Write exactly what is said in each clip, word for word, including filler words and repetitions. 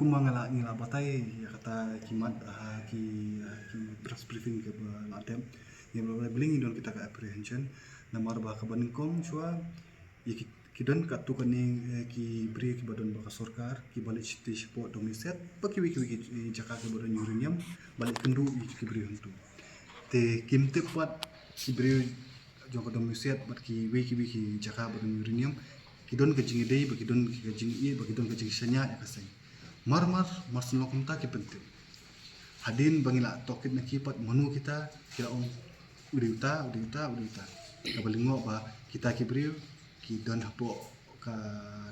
Ma nga la, ngi la batai ïa kata ki mat, ha ki, ha ki press briefing kaba la dep. Ïa ba bling don kita ka apprehension. Namar ba kaba nyngkong shuwa ïa ki, ki don katto katne, eh, ki briew kiba don bad ka sorkar, kiba leit shiti shapoh Domiset, ba kiwei kiwei ki, eh, jaka kiba don uranium, ba leit kynduh ïa ki briew hangto. Te kim tip pat ki briew jong ka Domiset bad kiwei kiwei ki jaka ba don uranium, ki don ka jingïadei, ba ki don ka jingïeit, ba ki don ka jingshaniah ïa ka seng. Mar mar, mar shen long kumta ki pyntip. Hadien ba ngi la tohkit na ki pat mano kita, ki la ong u dei uta, u dei uta, u dei uta. Kaba lyngngoh ba kita ki briew ki don hapoh ka,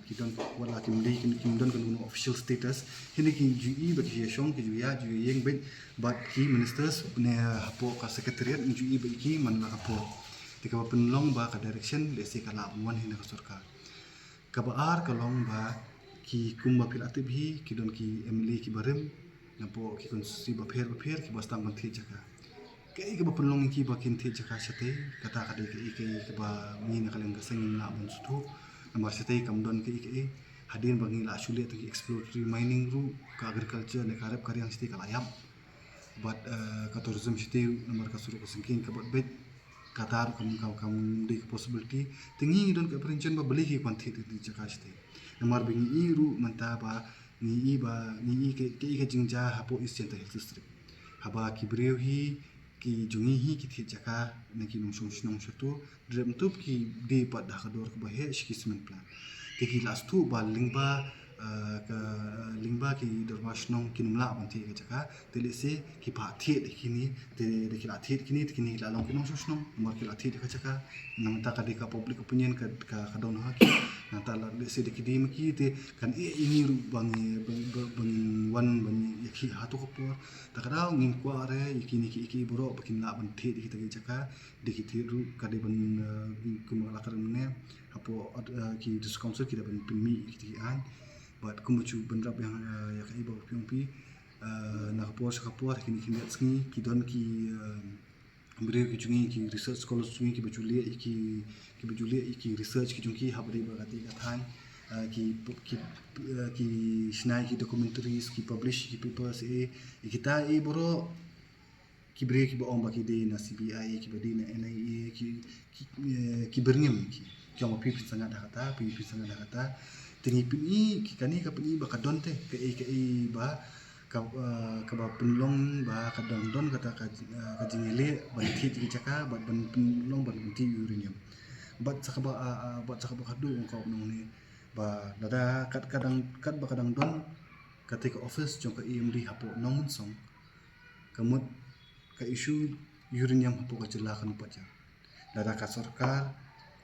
ki don, wat la kim dei, kim, kim don kano kano official status. Hynrei ki ju ïohi ba ki ju ïashong, ki ju ïa, ju ïeng beit bad ki ministers ne hapoh ka secretariat, ngi ju ïohi bad ki man la ka por. Te kaba pynlong ba ka direction lehse ka lah ban wan hi na ka sorkar. Kaba ar ka long ba ki, kumba phi la tip hi, ki don ki M L A kiba rim napoh ki constituency bapher bapher kiba sdang ban thied jaka. Kaei kaba pynlong ïa ki ba kin thied jaka shatei? Kata ka dei kaei kaei kaba ngi na ka liang ka seng ngim lah ban sngewthuh. Namar shatei kam don kaei kaei. Hadien ba ngi la shu leh tang ki exploratory mining ruh, ka agriculture ne ka rep ka riang shatei ka la ïap. Bad, eh, ka tourism shatei ruh, namar ka surok ka syngkien ka bad beit, kata ruh kam, kam, kam dei ka possibility. Te ngi don ka apprehension ba balei ki kwah thied ïa ka jaka shatei. Namar ba ngi ïohi ruh mynta ba ngi ïohi ba, ngi ïohi ka, ka, ka jingjia hapoh East Jaintia Hills District. Haba ki briew hi, ki jong ngi hi ki thied jaka na ki nongshong shnong shato, dep tup ki die pat da ka dor kaba heh sha ki cement plant. Te ki la sngewthuh ba lyngba, eh, ka, lyngba ki dorbar shnong kin ym lah ban thied ka jaka, te lehse ki phah thied ïa kine, te da ki la thied kine, te kine ki la long ki nongshong shnong, namar ki la thied ïa ka jaka. Nangta ka dei ka public opinion ka, ka, ka don ha ki. Nangta la lehse da ki die ma ki, te kan ïeh ïa ngi ruh ba ngi, ba, ba, ba ngin wan ban ïakhih ha kato ka por. Ta ka daw ngim kwah re ïa kine ki, ki baroh ba kin lah ban thied ïa kita ki jaka. Dei ki thied ruh ka dei ban, eh, kumba la kren mynne hapoh, eh, ki district council ki dei ban pynmih ïa kita ki aiñ. Bad kumba ju bynrap ïa, eh, ïa kaei ba phi ong phi, eh, na ka por sha ka por, kine ki miet sngi ki don ki, eh, briew ki jong ngi, ki research scholars jong ngi kiba ju leh ïa ki, kiba ju leh ïa ki research ki jong ki haba ïadei bad kata ka thaiñ, eh, ki, ki, eh, ki shna ïa ki documentaries, ki publish ïa ki papers, eh, ïa kita, eh, baroh ki briew kiba ong ba ki dei na C B I, kiba dei na N I A, ki, ki, eh, ki byrngem ki, ki ong ba phi pynsangad ha kata, phi pynsangad ha kata. Te ngi pyni, ki, kane ka pyni ba ka don te kaei kaei ba ka, eh, kaba pynlong ba ka dang don kata ka, eh, ka jingïaleh ban thied ki jaka, bad ban pynlong ban thied uranium. Bad sa kaba, ah, ah, bad sa kaba khatduh ong ka nong ne ba lada kat ka dang, kat ba ka dang don kata ka office jong ka E M D hapoh Nongmynsong, ka mut ka issue uranium hapoh ka jylla kan ym pat jan. Lada ka sorkar,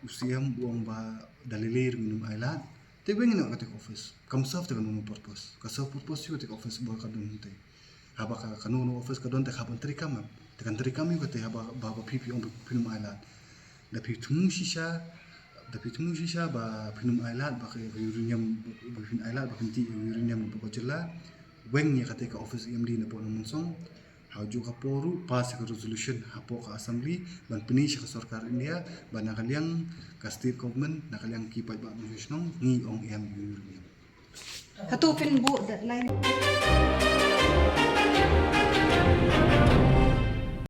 u C M u ong ba da lei lei ruh ngin ym ailad, te weng noh kata ka office. Kam serve te kano kano purpose. Ka serve purpose ïa kata ka office ba ka don hangtei. Haba ka, kano kano office ka don te ka hap ban treikam em? Te kan treikam ïa kata haba, ba, ba phi, phi ong ba phin ym ailad. Da phi thmu shisha, da phi thmu shisha ba phin ym ailad ba ka uranium, ba phin ailad ba phin thied uranium ba ka jylla. Weng ïa kata ka office E M D napoh Nongmynsong. Ha kajuh ka por ruh pass ïa ka resolution hapoh ka assembly ban pyni sha ka sorkar India ba na ka liang ka state government, na ka liang ki paidbah nongshong shnong ngi ong em ïa u uranium. Hato phin buh deadline?